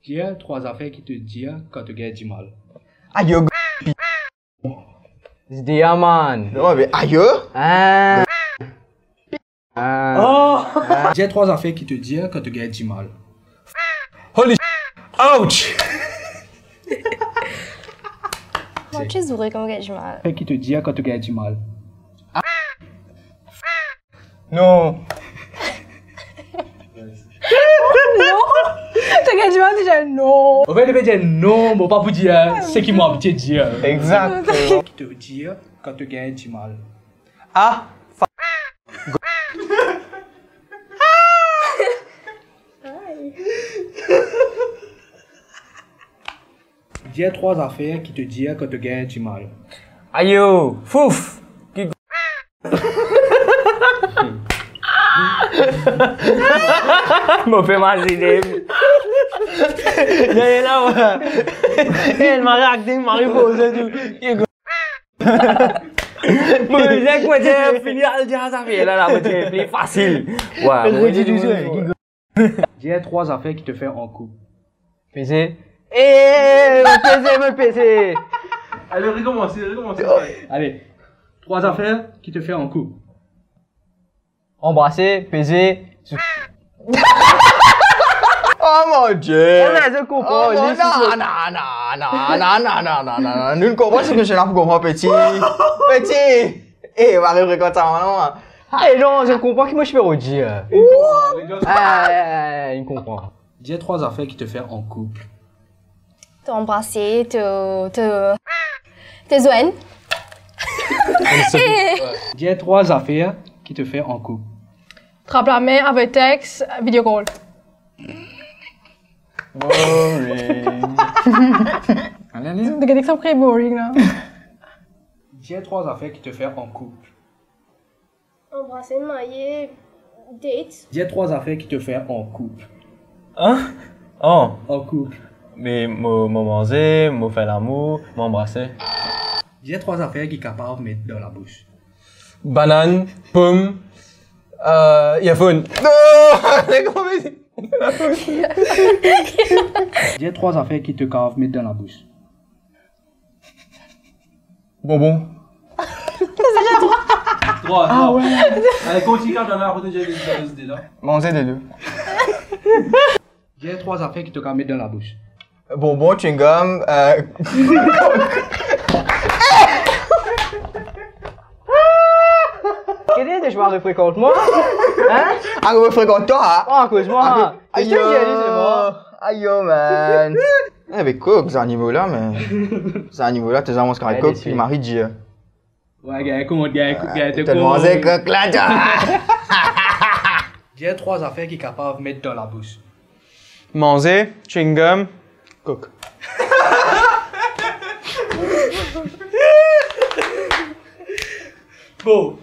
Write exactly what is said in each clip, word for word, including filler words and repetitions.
Dir trwa zafer ki to dir kan to gagn dimal. Ayo, g-, Zidea, man. Non, me ayo. Ah. Ah. Oh. Dir trwa zafer ki to dir kan to gagn dimal. Holy sh-, ouch. Mo ti zoure kan mo gagn dimal. Zafer ki to dir kan to gagn dimal. Non. Non. To gagn dimal, to dir non. Anfet, li pe dir non, mo pa pou dir seki mo abitye dir. Exactement. Ki to dir kan to gagn dimal. Ah, fa-, Dir trwa zafer ki to dir kan to gagn dimal. Ayo, fouf, ki... Mo pe mazine. Nanye la, wa. Eh, mari akting, mari poze tou. Mo bizin koze fini, al dir zafer la, la, mo ti pli fasil. Wa, mo dir dousman. Dir trwa zafer ki to fer an koup. Peze. Eh, mo peze, mo peze. Allez, recommence, recommence. Allez, trwa zafer ki to fer an koup. Anbrase, peze, sou... Oh mon Dieu! Oh, non, non, non, non, non, non, non, non, non, non, non, nou konpran seki nou la pou konpran, peti. Peti! Eh, va ariv koumsa, non? Eh non, zot konpran ki mo ti pe dir. Eh, eh, eh, zot konpran. Dir trwa zafer ki to fer an koup. To anbrase, to, to, to zwenn. Dir trwa zafer ki to fer an koup. Trap lame, avoy text, video call. Boring. Allez, allez. Gete ki sa pou kree boring la. Dir trwa zafer ki to fer an koup. Anbrase, marye, date. Dir trwa zafer ki to fer an koup. Hein? An? An koup. Me mo, mo manze, mo fer lamour, mo anbrase. Dir trwa zafer ki kapav met dan labous. Banann, pom, euh, earphone. Non! Dir trwa zafer ki to kapav met dan labous. Bonbon. Trwa, trwa. Ah ouais. Allez, kontign, dan la, kote j'ai les, les idées là. Manze de lou. Dir trwa zafer ki to kapav met dan labous. Bonbon, chewing-gum, euh, Kete de zwa refrekant mwa? Hein? Ah, refrekant twa, hein? Oh, akoz mwa. Akoz, ayo, ayo, man. Eh, be kok, zanimo la, me zanimo la, to zame manz kok, pi mari dir. Ouais, gagn kont, gagn kont, gagn kont. Telman se kok la, twa. Dir trwa zafer ki kapav met dan labous. Manze, chewing-gum, kok. Bon,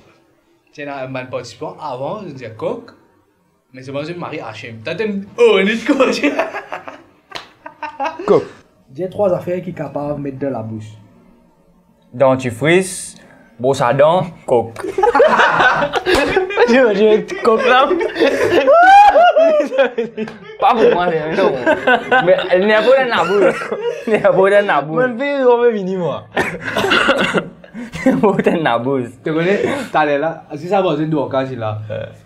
ti ena enn bann partisipan avan, zot dir kok. Me se pa zot mari H M. Twa to, oh, nit kok. Kok. Dir trwa zafer ki kapav met dan labous. Dantifris, bros a dan, kok. Yo, yo, kok la. Pa pou mwa, non. Me, ninport enn labous. Ninport enn labous. Mwa, pe, mwa, pe vini, mwa. Ninport enn labous. To kone, taler la, si sa vwazin Dorcas la.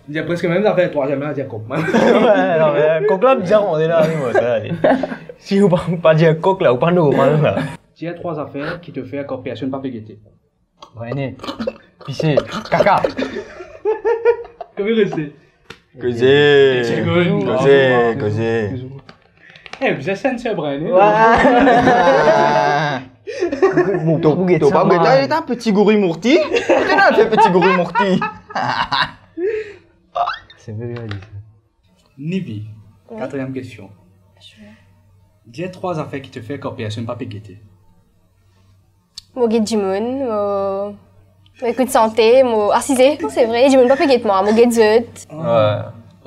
Li dir preske mem zafer, trwaziem la, li dir kok, man. Ouais, non, me, euh, kok la, bien rande la, wi, mwa, sa, ale. Si ou pa, pa dir kok la, ou pa normal la. Dir trwa zafer ki to fer kan personn pa pe gete. Brene, pise, kaka. Kouma reste? Koze. Koze, koze. Eh, bizin sann se brene. Ouais. Bon, to, pou gete to sa, pa gete, man. Li ti piti gouri mourti. Li ti piti gouri mourti. Se vre, li dir sa. Nivi, wi, katriem kestion. Sure. Dir trwa zafer ki to fer kan personn pa pe gete. Mo get dimoun, mo, mo ekout sante, mo asize. Non, se vre, dimoun pa pe get mwa, mo get zot. Ah, ouais.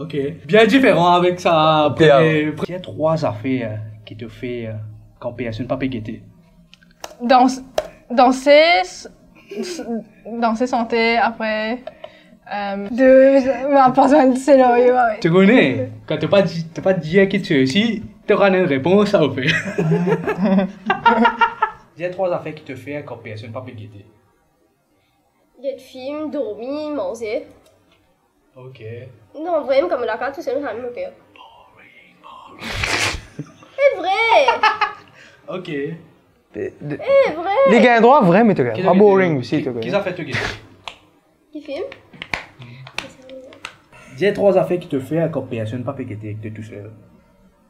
Ok. Bien diferan avek sa. Ok, premie, ah. Dir trwa zafer ki to fer kan personn pa pe gete. Dans, danse, s-, s-, danse, sante, apre, euh, de, ma pa zwenn senario, ouais. To kone, kan to pa di-, to pa dir ki to osi, To ena enn repons sa, ou fer. Dir trwa zafer ki to fer kan personn pa pe gete. Get fim, dormi, manze. Ok. Non, vremem, kan mo lakaz tousel, mo fer. Boring, boring. Se vre. Ok. De, de, Eh, vre. Li gagn drwa vremem, to gagn. Ki Ah, to boring gete? Osi, Ki, to gagn. Ki zafer to gete? Ki fim? Dir trwa zafer ki to fer kan personn pa pe gete, ki to tousel.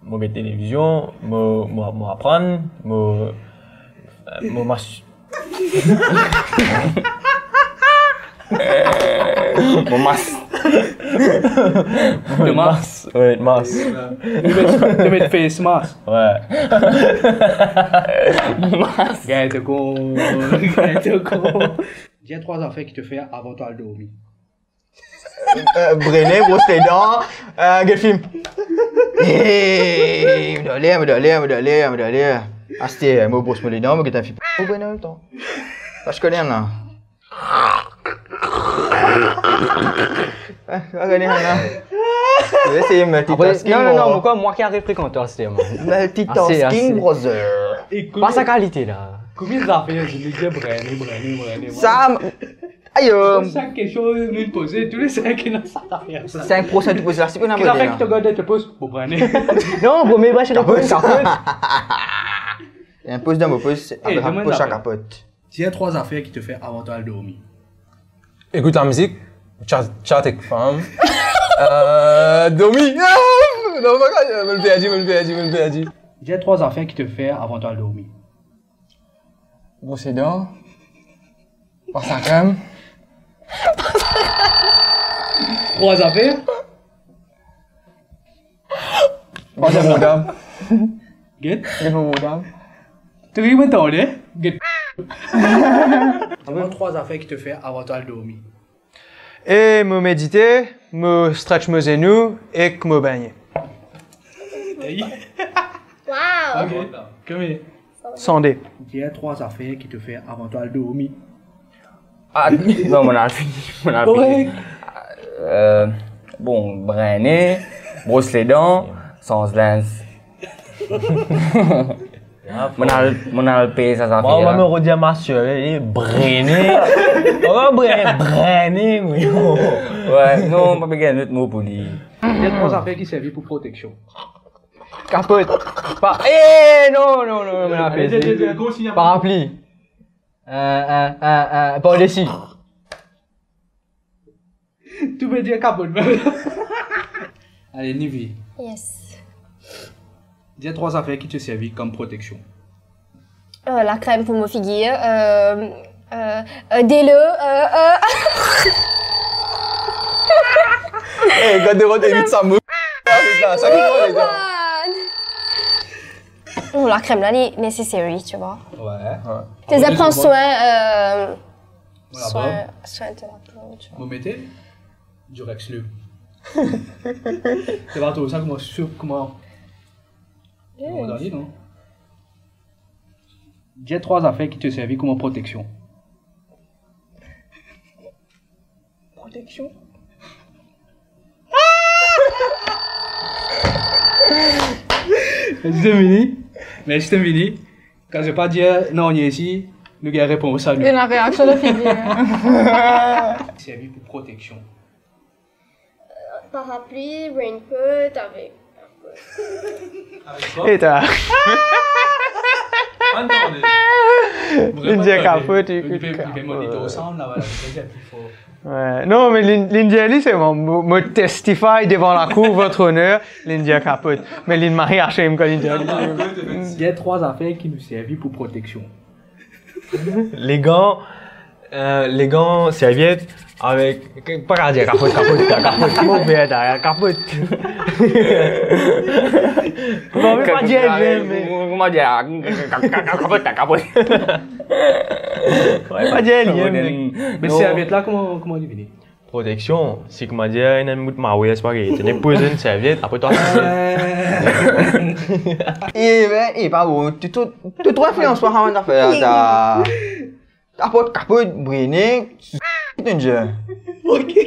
Mo get televizion, mo, mo, mo aprann, mo, mo mas-, mo mas-, mo met mas. Mo met mas. To met, to met face mask. Wi. Mo mas. Gagn to kon, gagn to kon. Dir trwa zafer ki to fer avan to al dormi. Eh, brene, bros ledan, eh, get fim. Eh, mo dan ler, mo dan ler, mo dan ler, mo dan ler. Aster, mo bros mo ledan, mo get enn fim. Mo brene anmemtan. Sa, to kone la. Eh, to kone la. Wi, se multitasking, Apre, non, non, non, mwa. Mwa ki ariv frekan aster, mwa. Multitasking, Aster, aster. Brother. Ekout, Pa sa kalite la. Konbien zafer, li dir brene, brene, brene, brene. Sa, Ayo. Sink kestion nou poze, tou le sink ena sa zafer la. Sink prosin to poze la, si pou ena Ki zafer ki to gard to poz, bon, brene. Non, bro, me bras Kapot. Kapot. Enn poz dan mo poz, Eh, apre donn mwa poz sa enn zafer. Kapot. Dir trwa zafer ki to fer avan to al dormi. Ekout lamizik, chat, chat ek fam. Euh, dormi. Ah! Non, pa grave, mo perdi, mo perdi, mo perdi. Dir trwa zafer ki to fer avan to al dormi. Bros ledan. Pas lakrem. Trwa zafer. Pas mo dam. Get. Get mo dam. To rir, mo tande. Get. Donn mwa trwa zafer ki to fer avan to al dormi. E mo medite, mo stretch mo zenou ek mo begne. Ey. Wow. Ok. Konbien? San de. Dir trwa zafer ki to fer avan to al dormi. Ah, non, mo al fini, mo al fini. Korek. Euh, bon, brene, bros ledan, sanz linz. Mo al, mo al pey sa zafer Mwa, la. Mwa, mo redir ma ser, e, brene. Oh, brene, brene, wi. Wi, non, pa pe gagn lot mo pou li. Dir trwa zafer ki servi pou proteksion. Kapot. Pa, e, non, non, non, non, non, Allez, allez, allez, allez, continue. Parapli. Euh, euh, euh, euh, par desi. Tou pe dir kapot mem. Ale, Nivi. Yes. Dir trwa zafer ki to servi kom proteksion. Euh, lakrem pou mo figir, euh, euh, euh, delo, euh, euh. Eh, gard devan, evit sa mo. Sa ki bon, les gars. Non, lakrem la, li necessary, tu vois. Wi. Wi. Tes pran soin, euh, Voilà, soin, bon. Soin de la peau, tu vois. Mo mete Durex Lube. Se pa tro sa, kouma, kouma, kouma dan li, non? Dir trwa zafer ki to servi kouma proteksion. Proteksion? Mersi to vini. Mersi to vini. Kan zot pa dir nanye isi, nou gagn repons sa nou. Ena reaksion dan figir. Servi pou proteksion. Parapli, raincoat, avek. Avek kwa? E twa? Ann tande. Li dir kapot, li dir kapot. Li pe, li pe monitor sound laba, la, li pe dir pli for. Wi. Non, me li, li dir li, se mo, mo, mo testify devan lakour, votre honneur, li dir kapot. Me li mari asem kan li dir li. Dir trwa zafer ki nou servi pou proteksion. Legan, euh, legan, serviet, avek, pa kapav dir kapot, kapot, kapot, mo ver ta, kapot. Mo pa dir, me, me. Kouma dir, kapot, kapot. Mo pa dir, me. Me serviet la, kouma, kouma li vini? Proteksion, si kouma dir, ena enn bout mawe, se pa gagn. Ena poz enn serviet, apre twa. E, ben, e, pa bon. To, to, to tro inflians par sa bann zafer la, ta. Kapot, kapot, brene, ki to dir?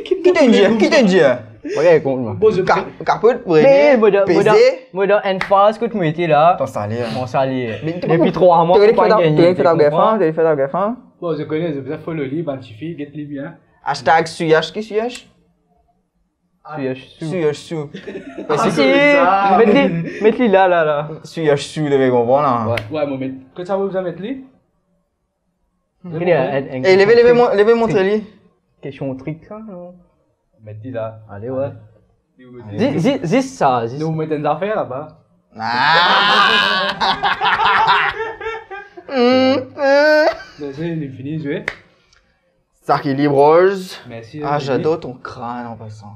Ki to dir? Ki to dir? Regarde, écoute, moi. Bon, je... Ka-, capote, me, peze. Mo dan, mo dan, mo dan enn faz kot mo ete la. Ton saler. Mon saler. Depi trwa mwa, to ena ki fer ta, to ena ki fer ta gafan, to ena ki fer ta gafan. Bon, je connais, je viens follow li, bann tifi, get li bien. Hashtag suyas ki suyas? Suyas sou. Suyas sou. Ah, si, si. Met li, met li la, la, la. Suyas sou, to pe konpran la. Ouais. Ouais, mo met. Kot sa mo bizin met li? Li ena enn, enn... Eh, leve, leve, trik. Mo-, leve, montre li. Kestion trik sa, non? Met li la. Ale, ouais. Li ou met li. Zi-, zi-, zis sa, zis. Nou met enn zafer laba. Ah! Mm, mm. Mersi, li fini zwe. Sa ki li, bros. Mersi, ah, Anthony. J'adore ton crâne en passant.